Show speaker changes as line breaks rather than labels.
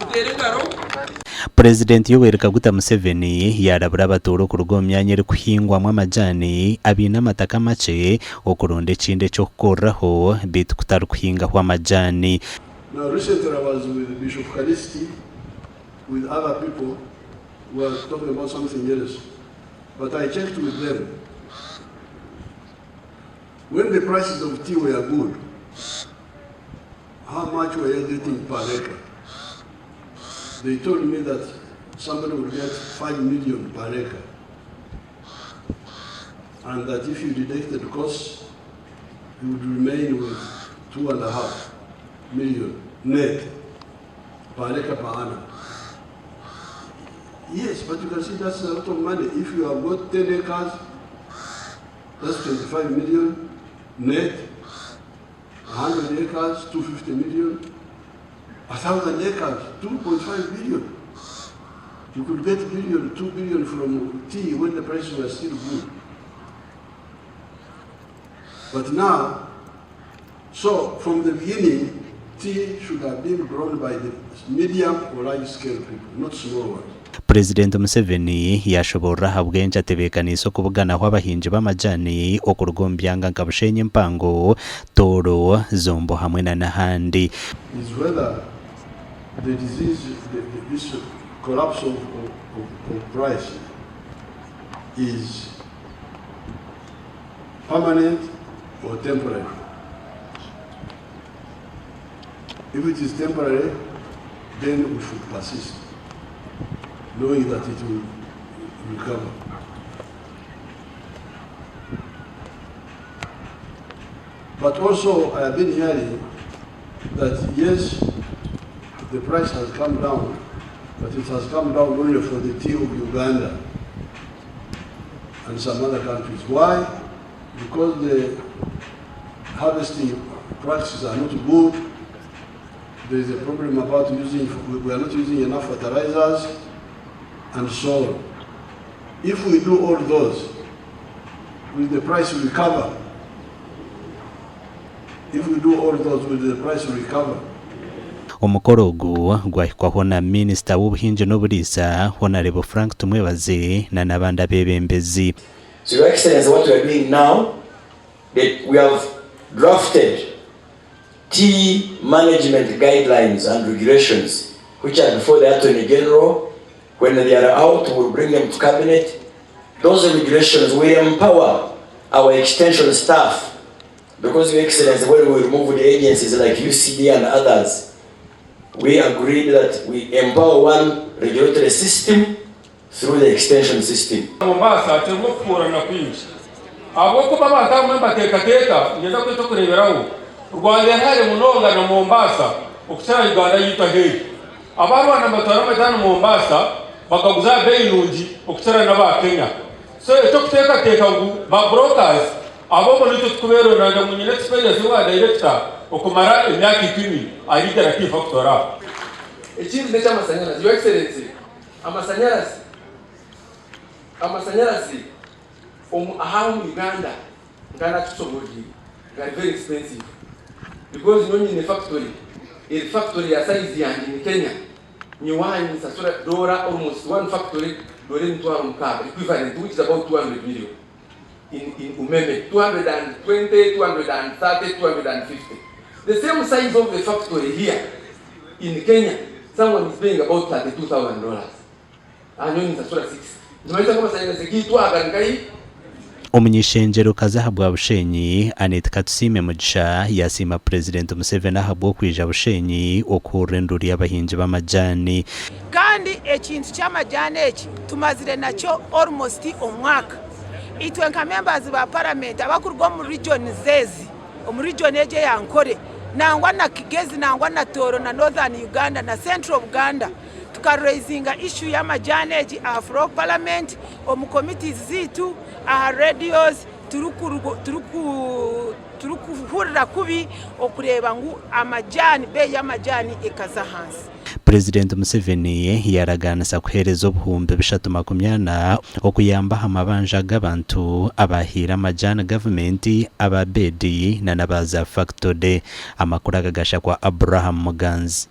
Muteere engaro.
Purezidenti Yoweri Kaguta Museveni yaarabura abatuura okuruga omu myanya erikuhingwamu amajaani abaine amataka makye okuronda ekindi eky'okukoreraho beitu kutari kuhingaho amajaani.
Now recently I was with Bishop Kalisti with other people we were talking about something else but I checked with them when the prices of tea were good how much were you getting per acre? They told me that somebody would get 5 million per acre and that if you deducted costs you would remain with 2.5 million net per acre per annum. Yes, but you can see that's a lot of money. If you have got 10 acres, that's 25 million net. 100 acres, 250 million. 1,000 acres, 2.5 billion. You could get billion, 2 billion from tea when the prices were still good. But now, so from the beginning, tea should have been grown by the medium or large scale people, not small ones.
Purezidenti Museveni yaashoboorora ahabw'enki atebeekaniise okubuganaho abahingi b'amajaani okuruga omu byanga nka Bushenyi Empango, Tooro, Zombo hamwe na n'ahandi.
Is whether the disease, the, the, this collapse of, of, of, of price is permanent or temporary. If it is temporary, then we should persist, knowing that it will recover. But also, I have been hearing that yes, the price has come down, but it has come down only for the tea of Uganda and some other countries. Why? Because the harvesting practices are not good. There is a problem about using, we are not using enough fertilizers and so on. If we do all those, will the price recover? If we do all those, will the price recover?
Omukoro ogu gwahikwaho na Minisita w'obuhingi n'oburiisa, Honarebo Frank Tumwebaze na n'abandi abeebembezi.
So your excellency what we are doing now that we have drafted tea management guidelines and regulations which are before the attorney general when they are out we will bring them to cabinet those regulations will empower our extension staff because your excellency when we remove the agencies like UCD and others we agreed that we empower one regulatory system through the extension system.
Mombasa kirimu okufuurana kwingi ahabw'okuba abantu abamwe nibateekateeka ngyenda kuha eky'okureeberaho Rwanda eri hare munonga na Mombasa okukira Uganda yaitu ahu eri. Aba Rwanda nibatwara amajaani Mombasa bagaguza aha beeyi nungi okukira n'aba Kenya. So eky'okuteekateeka ngu ba brokers abo obwo naitwe tikubeerondera ngira ngu nyine experience y'obwa director okumara emyaka ikumi ahari Igara Tea Factory aho.
Ekindi n'eky'amasanyarazi Your Excellency. Amasanyarazi Amasanyarazi omu aha omu Uganda nka nakikushoboororire gari very expensive because nyowe nyine factory eri factory ya size yangye in Kenya nyowe aha ninsasura doora almost one factory doora 60,000 equivalent which is about 200 million in in umeme 220, 230, 250 the same size of the factory here in Kenya someone is paying about 32,000 dollars aha nyowe ninsasura 60 nikimanyisa ngu amasanyarazi gaitu aga nikahi?
Omuny'ishengyero-kazi ahabwa Bushenyi, Annet Katusiime Mugisha yasiima Purezidenti Museveni ahabw'okwija Bushenyi okuhurira enduuru y'abahingi b'amajaani.
Kandi ekintu ky'amajaani eki tumazire nakyo almost omwaka. Itwe nka members ba parliament abakuruga omu regions ezi, omu region egi eya Ankole nangwa na Kigezi nangwa na Tooro na Northern Uganda na Central Buganda tuka raisinga issue y'amajaani egi aha floor of parliament, omu committees zaitu, aha radios turikuhurira kubi okureeba ngu amajaani, beeyi y'amajaani ekaza ahansi.
Purezidenti Museveni yaaragaanisa kuheereza obuhumbi 340 okuyamba aha mabanja g'abantu abaahaire amajaani gavumenti, aba beedi na n'aba za fakitore. Amakuru aga gashakwa Abraham Muganzi.